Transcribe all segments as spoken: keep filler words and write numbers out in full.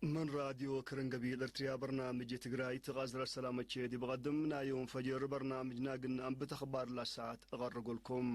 ምን ራድዮ ክርን ገቢል ኤርትርያ በርናምጅ ትግራይ ትቃዝረ ሰላመቼ ዲብ ቀድም ናይ ዮም ፈጅር በርናምጅና ግና እምብት አኽባር ለሰዓት እቀርጎልኩም።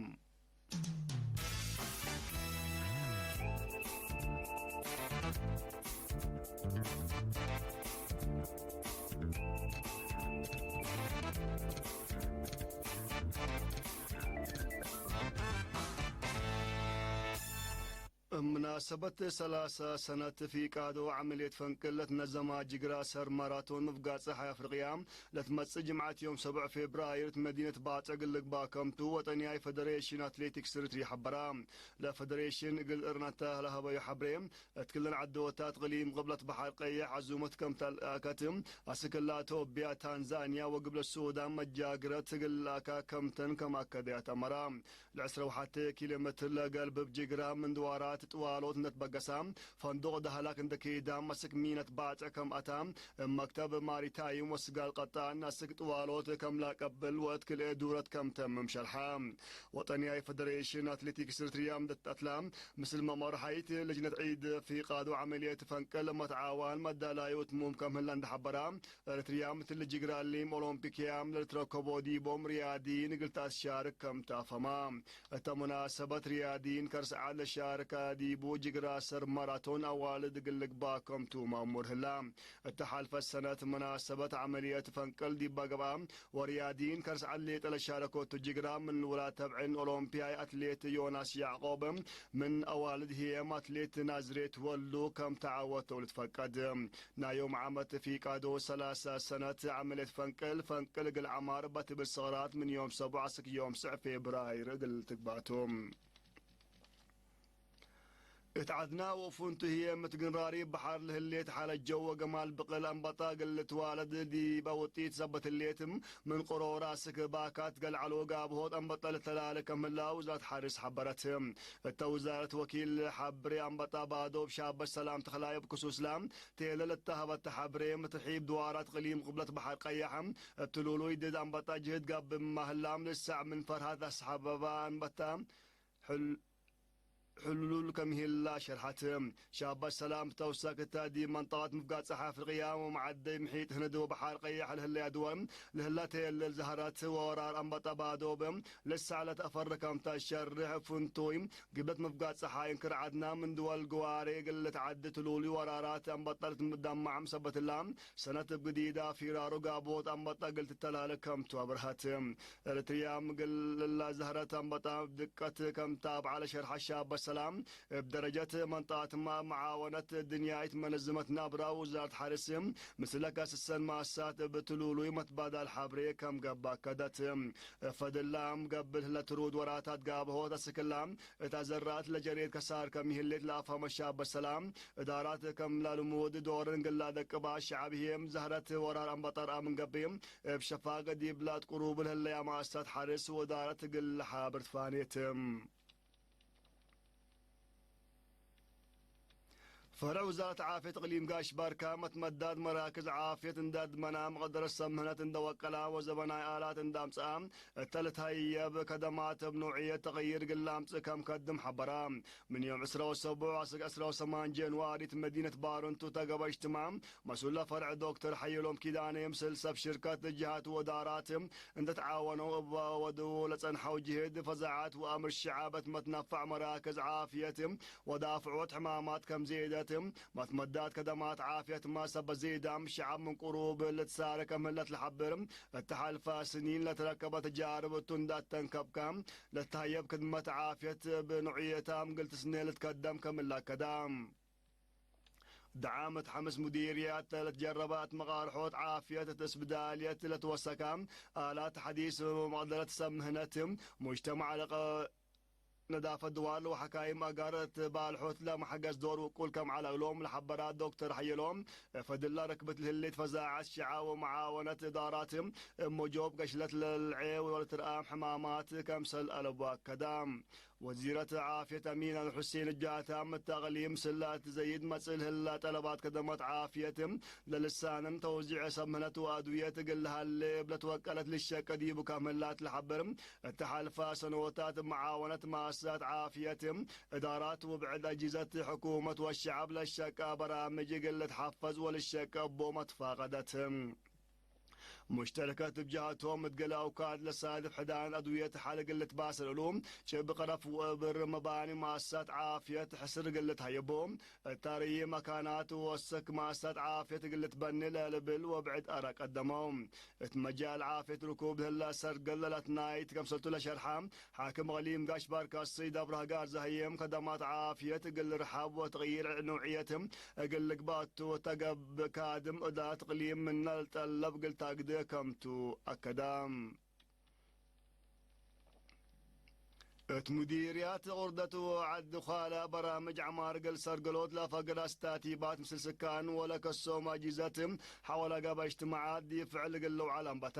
እብ ምናሰበት ሰላሳ ሰነት ፊቃዶ ዐመልየት ፈንቅል ለትነዘማ ጅግራ ሰር ማራቶን መፍጋጽ ሐይ አፍሪቅያ ለትመጽእ ጅምዐት ዮም ሰብዕ ፌብራይር እት መዲነት ባጽዕ እግል ልግባእ ከምቱ ወጠንያይ ፈደሬሽን አትሌቲክስ ኤሪትሪ ሐበራ። ለፈደሬሽን እግል እርናታ ለሀበዩ ሐብሬ፣ እት ክለን ዐዶታት እቅሊም ቅብለት በሐር ቀየሕ ዐዙመት ከም ተልአከት፣ አስክ እላ ቶብያ፣ ታንዛንያ ወግብለ ሱዳን መጃግረት እግል ለአካ ከምተን ከም አከደያት አመራ። ለዕስራ ወሐቴ ኪሎ ሜትር ለገልብብ ጅግራ ምን ድዋራት ጥዋሎት እንደ ትበገሳ፣ ፈንዱቅ ደህላክ እንደ ኬዳም አስክ ሚነት ባጽዕ ከም አታ፣ እብ መክተብ ማሪታይም ወስጋል ቀጣን አስክ ጥዋሎት ከም ለአቀብል ወእት ክልኤ ዱረት ከም ተምም ሸርሐ። ወጠንያይ ፈደሬሽን አትሌቲክስ ኤርትርያ እንደ ትትአትላ፣ ምስል መመርሐይት ልጅነት ዒድ ፊቃዶ ዐመልየት ፈንቅል መትዓዋን መዳላዩ እትሙም ከም ህላ እንደ ሐበራ፣ ኤርትርያ ምትል ጅግራ እሊም ኦሎምፒክያም ለልትረከቦ ዲቦም ርያዲን እግል ተአትሻርክ ከም ተአፈማ። እተ ሙናሰበት ርያዲን ከርስ ዐድ ለሻርካ ዲቡ ጅግራ ሰር ማራቶን አዋልድ እግል ልግባእ ከምቱ ማሙር ህላ። እተ ሐልፈት ሰነት ሙናሰበት ዐመልየት ፈንቅል ዲባ ገብአ ወርያዲን ከርስ ዐድ ሌጠ ለሻረኮቱ ጅግራ ምን ውላድ ተብዕን ኦሎምፒያይ አትሌት ዮናስ ያዕቆብ ምን አዋልድ ህዬም አትሌት ናዝሬት ወሉ ከም ተዓወተው ልትፈቀድ። ናይ ዮም ዓመት ፊቃዶ ሰላሳ ሰነት ዐመልየት ፈንቅል፣ ፈንቅል እግል ዐማር በትብል ሰቅራት ምን ዮም ሰቡዕ አስክ ዮም ስዕ ፌብራይር እግል ትግባቱ። እት ዐድና ወእፉንቱ ህዬ ምትግንራሪ በሐር ለህሌት ሓለት ጀው ወገማል ብቅል አንበጣ እግል ልትዋለድ ዲበ ውጢት ሰበት ህሌት፣ ምን ቅሮራ አስክ ባካት ገልዐሎ ጋብሆት አንበጣ ልተላለ ከም ህላ ውዛት ሐርስ ሐበረት። እተ ውዛረት ወኪል ሐብሬ አንበጣ ባዶብ ሻበት ሰላም ተኽላይ እብ ክሱስላ ቴለል እተ ሀበተ ሐብሬ፣ ምትርሒብ ድዋራት እቅሊም ቅብለት በሐር ቀያሕ እብ ትሉሉይ ድድ አንበጣ ጅህድ ጋብእ እማ ህላም ልሳዕ ምን ፈርሃት አስሐበባ አንበታ ሕል-፣ ሕሉል ከም ሂላ ሸርሐት። ሻባት ሰላም ተውሳክ እተ ዲብ መንጠቀት ምፍጋር ጸሓይ አፍሪቅያ ወመዓደይ ምሒጥ ህንድ ወበሐር ቀያሕ ለህለያ ድወል ለህላ ተየለል ዘህረት ወወራር አንበጣ ባዶብ ልሳዕ ለተአፈር ከም ተሸርሕ ፍንቱይ ግብለት ምፍጋር ጸሓይ እንክር ዐድና ምን ድወል ግዋሬ እግል ልትዓዲ ትሉሉይ ወራራት አንበጣ ልትምዳማዕ ምሰበትላ ሰነት እብ ግዲዳ ፊራሮ ጋቦት አንበጣ እግል ትተላለ ከምቱ አብርሀት። ኤረትርያም እግል እላ ዘህረት አንበጣ ድቀት ከም ታብዓ ለሸርሐ ሻብ በሰላም፣ እብ ደረጀት መንጠቀትማ መዓወነት ድንያይት መነዝመት ናብራ ውዛረት ሐርስ፣ ምስለ ከስሰን ማሳት እብ ትሉሉይ መትባዳል ሐብሬ ከም ገብእ አከደት። እፈ ድላም ገብእ ህለ ትሩድ ወራታት ጋብሆት አስክላ፣ እት አዘራት ለጀሬት ከሳር ከም ይህሌት ለአፋመ ሻብ በሰላም፣ እዳራት ከም ላልሙድ ዶርን ግላ ደቅባ ሸዐብ ህዬም ዘህረት ወራር አንበጣ ምን ገብእ፣ እብ ሸፋቅ ዲብ ላትቁሩብ ለህለያ ማእሳት ሐርስ ወእዳረት እግል ለሓብር ትፋኔት። ፈርዕ ውዛረት ዓፍየት እቅሊም ጋሽ ባርካ መትመዳድ መራክዝ ዓፍየት እንደ አድመና፣ መቅደረት ሰምህነት እንደ ወቀላ ወዘበናይ አላት እንደ አምጽአ፣ እተ ልትሀየብ ከደማት እብ ኖዕየት ተቅይር እግል ለአምጽእ ከም ከድም ሐበራ። ምን ዮም ዕስራ ወሰቡዕ አስክ ዕስራ ወሰማን ጀንዋሪ እት መዲነት ባርንቱ ተገበ እጅትማዕ፣ መስኡለ ፈርዕ ዶክተር ሐየሎም ኪዳኔ ምስል ሰብ ሽርከት፣ ጅሃት ወእዳራት እንደ ተዓወነው እበ ወድዉ ለጸንሐው ጅህድ፣ ፈዛዐት ወአምር ሸዐብ እት መትነፈዕ መራክዝ ዓፍየት ወዳፍዖት ሕማማት ከም ዜደት፣ መትመዳት ከደማት ዓፍየትመ ሰበት ዜዳም ሸዐብ ምን ቅሩብ ልትሳረ ከም ህለት ለሐብር፣ እተ ሐልፈ ስኒን ለትረከበ ተጃርብ እቱ እንደ አተንከብከ፣ ለትሀየብ ክድመት ዓፍየት እብ ኖዕየታም እግል ትስኔ ልትከደም ክም እለ አከዳ። ደዓመት ሐምስ ሙዲርያት ለትጀረባት መቃርሖት ዓፍየት እት እስብዳልየት ለትወሰካ አላት ሐዲስ ወመቅደረት ሰምህነት፣ ሙጅተማዕ ለቀ-፣ ነዳፈት ድዋል ወሐካይም አጋር እት ባልሖት ለመሐገዝ ዶር ውቁል ከም ዐለ እግሎም ለሐበራ ዶክተር ሐየሎም፣ ፈድላ ረክብት ለህሌት ፈዛዐት ሸዐብ ወመዓወነት እዳራት እብ መጆብ ገሽለት ለልልዔ ወለትርአም ሕማማት ከምሰል አለቡ አከዳ። ወዚረት ዓፍየት አሚን አልሑሴን እጃታም፣ እት አቅሊም ስላት ዘይድ መጽእ ለህላ ጠለባት ከደማት ዓፍየት ለልሳንም ተውዚዕ ሰብ ምህነት ወአድውየት እግል ለሀሌ እብ ለትወቀለት ልሸቀ ዲቡ ካምህላት ለሐብር፣ እት ሐልፋ ሰኖታት መዓወነት መአሰሳት ዓፍየት፣ እዳራት ወብዕድ አጅህዘት ሕኩመት ወሸዐብ ለሸቃ በራምጅ እግል ልትሐፈዝ ወልሸቀ እቦም አትፋቀደት። ሙሽተረከት እብ ጀሀቶም፣ እት ገሌ አውካድ ለሳድፍ ሕዳን አድውየት ሐል እግል ልትባሰል እሉ፣ ጭብ ቀረፍ ወእብር መባኒ መአሰሳት ዓፍየት ሕስር እግል ልትሀየቦ፣ እት ታርዪ መካናት ወሰክ መአሰሳት ዓፍየት እግል ልትበኒ ለልብል ወብዕድ አረ ቀደመው። እት መጃል ዓፍየት ርኩብ ለህላ ሰርገል ለላትናይት ከምሰልቱ ለሸርሐ፣ ሓክም እቅሊም ጋሽ ባርካ ሰይድ አብርሃ ጋርዛህዬም፣ ከደማት ዓፍየት እግል ርሓብ ወተቅይር ኖዕየት እግል ልግባቱ ተገብ ካድም እዳት እቅሊም ምነ ልጠለብ እግል ታግደ ከምቱ አከደ። እት ሙዲርያት ቁርደት ወዐድ ኳላ በራምጅ ዐማር እግል ሰርገሎት ለፈግር አስታቲባት ምስል ስካን ወለከሶም አጅህዘት ሐወለ ገበ እጅትማዓት ዲብ ፍዕል እግል ለውዐል አንበታ።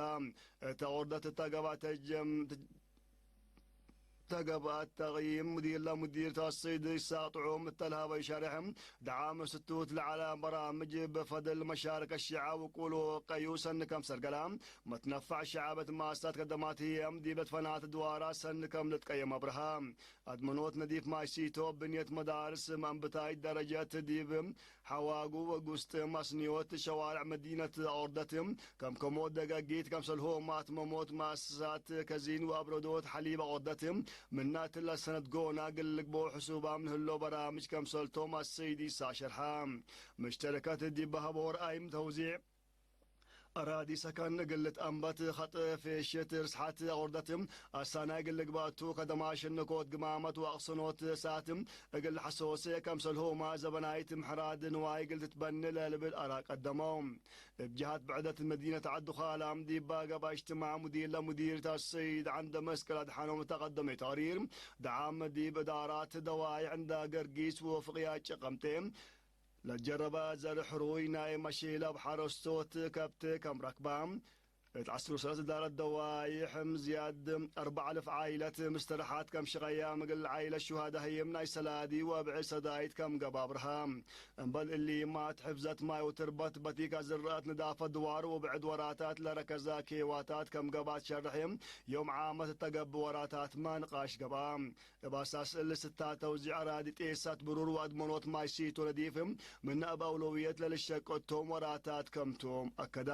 እተ ቁርደት እተ ገብአት ተጀም-፣ እተ ገብአት ተቅይም ሙዲር ለሙዲር ተአሰይድ ኢሳቅ ጥዑም እተ ለሀበዩ ሸሬሕ፣ ደዓም ስቱት ለዐለ በራምጅ በፈድል መሻረከት ሸዐብ ውቁል ወቀዩ ሰኒ ከም ሰርገላ፣ መትነፋዕ ሸዐብ እት መአሰሳት ከደማት ህዬ ዲብ ለትፈናተ ድዋራት ሰኒ ከም ልትቀየም አብርሃ። አድመኖት ነዲፍ ማይ ሲቶ፣ ብንየት መዳርስ፣ መአንብታይት ደረጀት ዲብ ሐዋጉ ወጉስጥ፣ ማስንዮት ሸዋርዕ መዲነት አወርደት፣ ከምከሞት ደገጊት ከምሰልሆም አትመሞት መአሰሳት ከዚን ወአብረዶት ሐሊብ አወርደት፣ ምናት ለሰነት ጎና እግል ልግቦ ሕሱባም ለህሎ በራምጅ ከምሰልቶም አሰይድ ኢሳ ሸርሐ። መሽተረከት ዲብ በሀቦ ረአይም ተውዚዕ አራዲ ሰከን እግል ልትአንበት፣ ከጥ ፌሽት ርስሓት አወርደት፣ አሳናይ እግል ልግባቱ፣ ከደማ ሸነኮት ግማመት ወአቅሰኖት ሳት እግል ሐሶሴ፣ ከምሰልሆማ ዘበናይት ምሕራድ ንዋይ እግል ትትበኒ ለልብል አራ ቀደመው። እብ ጀሀት ብዕደት መዲነት ዐዱ ኻላም ዲባ ገብአ እጅትማዕ ሙዲር ለሙዲር ተሰይድ ዐንደ መስቀል አድሓኖም ተቀደመ ተቅሪር፣ ደዓም ዲብ እዳራት ደዋይዕ እንዳ ገርጊስ ወፍቅያጭ ቀምጤ፣ ለጀረበ ዘር ሕሩይ ናይ መሼለ እብ ሐረስቶት ከብት ከም ረክባ፣ እት ዐስር ወሰለስ እዳረት ደዋይሕ እም ዝያድ አርበዕ አልፍ ዓኢለት ምስተርሓት ከም ሽቀያ፣ ምግል ዓኢለት ሹሃዳ ህዬም ናይ ሰላዲ ወብዕድ ሰዳይት ከም ገብአ አብርሃ። እምበል እሊማት፣ ሕፍዘት ማይ ወትርበት፣ በቲክ አዝረአት፣ ንዳፈት ድዋር ወብዕድ ወራታት ለረከዛ ኬዋታት ከም ገብአ ትሸርሕ፣ ዮም ዓመት እተ ገብእ ወራታትመ ንቃሽ ገብአ። እብ አሳስ እሊ ስታት ተውዚዕ አራዲ ጤሳት ብሩር ወአድመኖት ማይ ሲቶ ነዲፍ ምነ እብ አውለውየት ለልሸቀ እቶም ወራታት ከምቶም አከዳ።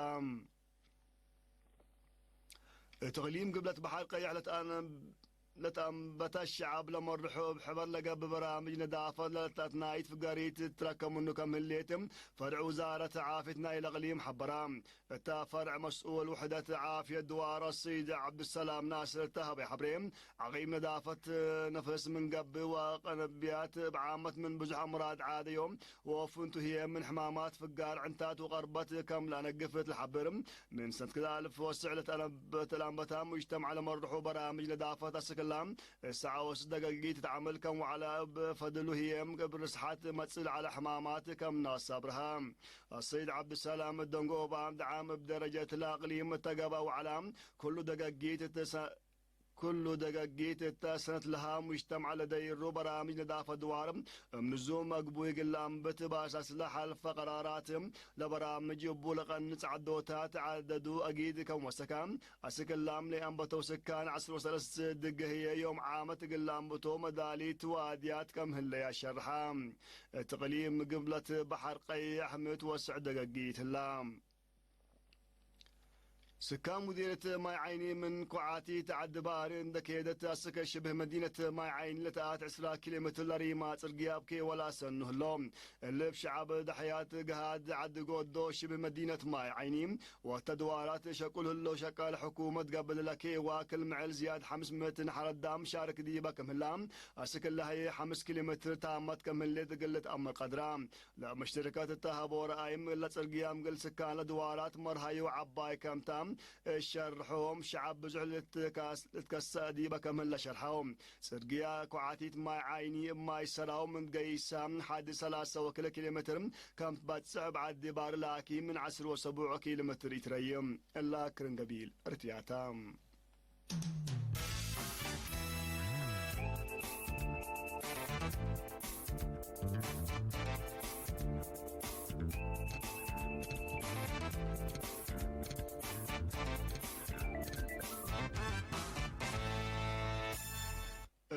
እት እቅሊም ግብለት በሐር ቀየሕ ለተአን-፣ ለተአንበተ ሸዐብ ለመርሑ እብ ሕበር ለገብእ በራምጅ ነዳፈት ለለተአትናይት ፍገሪት ትትረከብ ምኑ ከም ህሌት ፈርዕ ውዛረት ዓፍየት ናይለ እቅሊም ሐበራ። እተ ፈርዕ መስኡል ውሕደት ዓፍየት ድዋር አሰይድ ዐብዱሰላም ናስር እተ ሀበየ ሐብሬ፣ ዐቂብ ነዳፈት ነፍስ ምን ገብእ ወቀነብያት እብ ዓመት ምን ብዙሕ አምራድ ዓደዮም ወወፍንቱ ህዬ ምን ሕማማት ፍጋር ዕንታት ወቀርበት ከም ለአነግፍ እት ለሐብር፣ ምን ሰነት ክልኤ አልፍ ወስዕ ለተአንበተ ሙጅተማዕ ለመርሑ በራምጅ ነዳፈት አስክላ እሰ ዐውስ ደገጊት እት ዐመል ከም ወዐለ እብ ፈድሉ ህዬ እብ ርስሓት መጽእ ለዐለ ሕማማት ከም ናስ አብርሃ። አሰይድ ዐብዱሰላም ደንጎባ ደዓም እብ ደረጀት ለአቅሊም እተ ገብአ ወዐለ፣ ክሉ ደገጊት እተ ሰ-፣ ክሉ ደገጊት እተ ሰነት ለሃ ሙጅተማዕ ለደይሩ በራምጅ ነዳፈት ድዋር እብ ንዙም አግቡይ እግል ለአንብት በአሳስ ለሐልፈ ቀራራት ለበራምጅ እቡ ለቀንጽ ዐዶታት ዐደዱ አጊድ ከም ወሰከ፣ አስክ እላም ለአንበተው ስካን ዐስር ወሰለስ ድገ ህዬ ዮም ዓመት እግል ለአንብቶ መዳሊት ወአድያት ከም ህለየ አሸርሐ። እት እቅሊም ግብለት በሐር ቀየሕ ምትወስዕ ደገጊት ህላ። ስካን ሙዲርየት ማይ ዓይኒ ምን ኮዓቲት ዐዲ ባሪ እንደ ኬደት፣ አስክ ሽብህ መዲነት ማይ ዓይኒ ለተአት ዕስራ ኪሎ ሜትር ለሪማ ጽርግያ እብ ኬወላ ሰኑ ህሎ። እሊ እብ ሸዐብ ደሕያት ገሃድ ዐዲ ጎዶ ሽብህ መዲነት ማይ ዓይኒ ወተድዋራት ሸቁል ህሎ ሸቃል ሕኩመት ገብእ ለኬዋ ክል ምዕል ዝያድ ሐምስ ምእት ነሐር አዳም ሻርክ ዲበ ክም ህላ፣ አስክ እለ ሐምስ ኪሎ ሜትር ታመት ክም ህሌት እግል ልትአመር ቀድራ። ለመሽተረከት እተ ሀቦ ረአይም፣ እለ ጽርግያም እግል ስካን ለድዋራት መርሃዩ ዐባይ ከምታ እሸርሖም፣ ሸዐብ ብዙሕ ልትካስ-፣ ልትከሰእ ዲበ ከም ህለ ሸርሐው። ጽርግያ ኮዓቲት ማይ ዓይኒ እብ ማይ ሰራው ምን ገይሳ ሐዲ ሰላሰ ወክልኤ ኪሎ ሜትር ከም ትበጽሕ፣ እብ ዐዲ ባሪ ላኪን ምን ዐስር ወሰቡዕ ኪሎ ሜትር ኢትረይም። እላ ክርን ገቢል እርትያታ።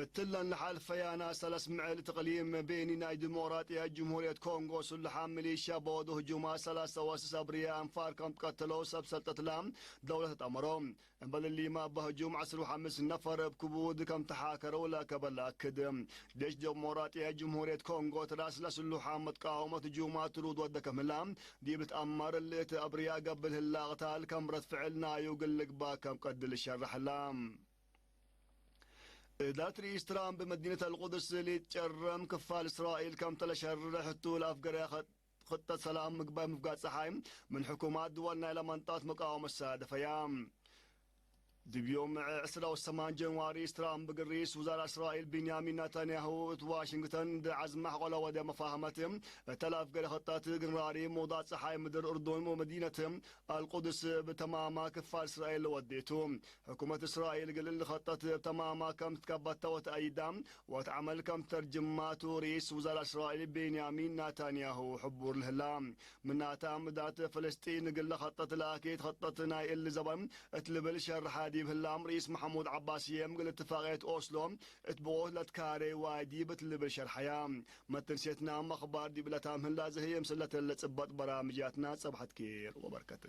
እትለን ለሐልፈያና ሰለስ ምዕል እት እቅሊም ቤኒ ናይ ዲሞቅራጥያት ጅምሁርየት ኮንጎ ስሉሓም ሚሊሻ በወዱ ህጁማት ሰላስ ተወስስ አብርያ አንፋር ከም ትቀተለው ሰብ ሰልጠትላ ደውለት አጠመሮ። እምበል እሊመ እበ ህጁም ዐስር ወሐምስ ነፈር እብ ክቡድ ከም ተሓከረው ለከበል አክድ። ዴሽ ዲሞቅራጥያት ጅምሁርየት ኮንጎ ትራስ ለስሉሓም መትቃወመት ህጁማት ትሩድ ወደ ክም ህላ ዲብ ትአመር እሊ እት አብርያ ገብእ ህላ ቅታል ከም ረድ ፍዕል ናዩ እግል ልግባእ ከም ቀድል ሸረሕ ህላ። እዳት ርኢስ ትራምፕ መዲነት አልቁድስ ሊትጨረም ክፋል እስራኤል ከምተ ለሸርሕ እቱ ለአፍገረ ኸ-፣ ክጠት ሰላም ምግባይ ምፍጋር ጸሓይ ምን ሕኩማት ድወል ናይለ መንጣት መቃወመት ሳደፈያ። ዲብ ዮም ዕስራ ወሰማን ጀንዋሪ ርኢስ ትራምፕ እግል ርኢስ ውዛራ እስራኤል ቢንያሚን ናታንያሁ እት ዋሽንግተን እንዴ ዐዝመ ሐቆለ ወደ መፋህመት እተ ለአፍገረ ክጠት ግንራሪ ሙዳት ጸሓይ ምድር እርዱን ወመዲነት አልቁድስ ብተማማ ክፋል እስራኤል ለወዴቱ። ሕኩመት እስራኤል እግል እሊ ኸጠት እብ ተማማ ከም ትትከበተ ወተአይዳ ወትዐመል ከም ትተርጅማቱ ርኢስ ውዛራ እስራኤል ቤንያሚን ናታንያሁ ሕቡር ለህላ። ምናተ አምዳት ፍልስጢን እግል ለኸጠት ለአኬት ኸጠት ናይ እሊ ዘበን እት ልብል ሸርሐ። ዲብ ህላም ርኢስ መሐሙድ ዐባስ የም እግል እትፋቅየት ኦስሎ እት ብቆት ለትካሬ ዋጅብ እት ልብል ሸርሐያ። መትንሴትና መክባር ዲብ ለታም ህላ ዘህየም ስለተ ለጽበጥ በራምጃትና ጸብሐት ኬር ወበርከት።